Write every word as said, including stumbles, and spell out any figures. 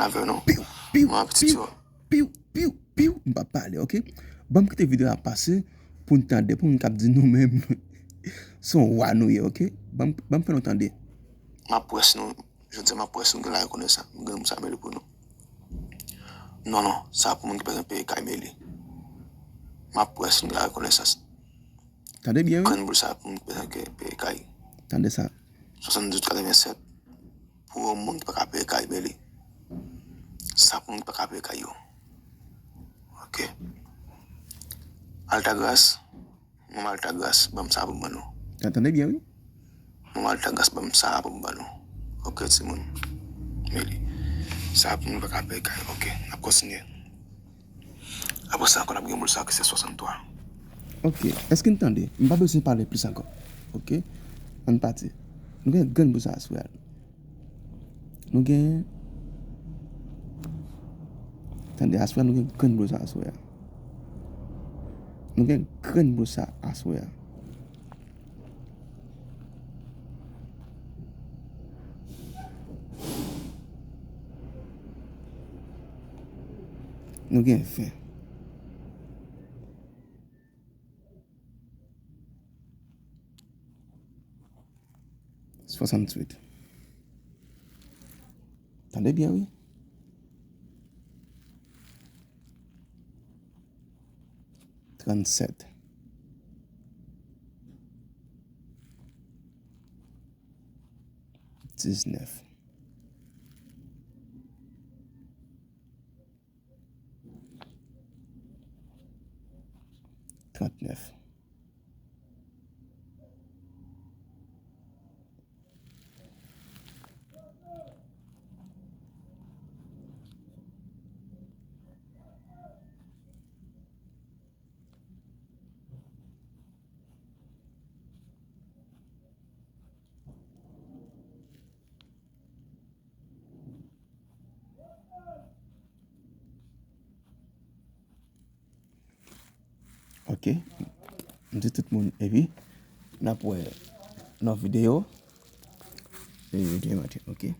avè w non. Piw, piw, mwen pitit yo. Piw, piw, piw, m pa pale, oke? Ban m kite videyo a pase pou n tande, pou moun k ap di nou menm se yon wa nou ye, oke? Ban m, ban m fè nou tande. M ap wè si nou, jodi a m ap wè si nou gen larekonesans, nou gen moun sa mele pou nou. Non, non, sa pou moun ki pa gen peye kay mele. M ap wè si nou gen larekonesans. Tande byen, wi. Grenn boul sa pou moun ki pa gen peye kay. Tande sa. Swasanndouz katrevennsèt. Pou yon moun ki pa ka peye kay mele. Sa pou moun ki pa ka peye kay yo. Oke. Altagras, manman Altagras, ban m sa pou m ban nou. Tande byen, wi. Manman Altagras, ban m sa pou m ban nou. Oke, timoun. Mele. Sa pou moun ki pa ka peye kay. Oke, n ap kontinye. Apre sa ankò, n ap gen boul sa ki se swasanntwa. Oke, èske n tande? M pa bezwen pale plis ankò. Oke? Ann pati. Nou gen grenn boul sa aswè a. Nou gen, tande, aswè a, nou gen grenn boul sa aswè a. Nou gen grenn boul sa aswè a. Nou gen ven. Swasanntuit. Tande byen, wi. Trannsèt. Diznèf. Trannèf. Ok. M di tout moun, epi n ap wè nan videyo. E, demen maten, ok.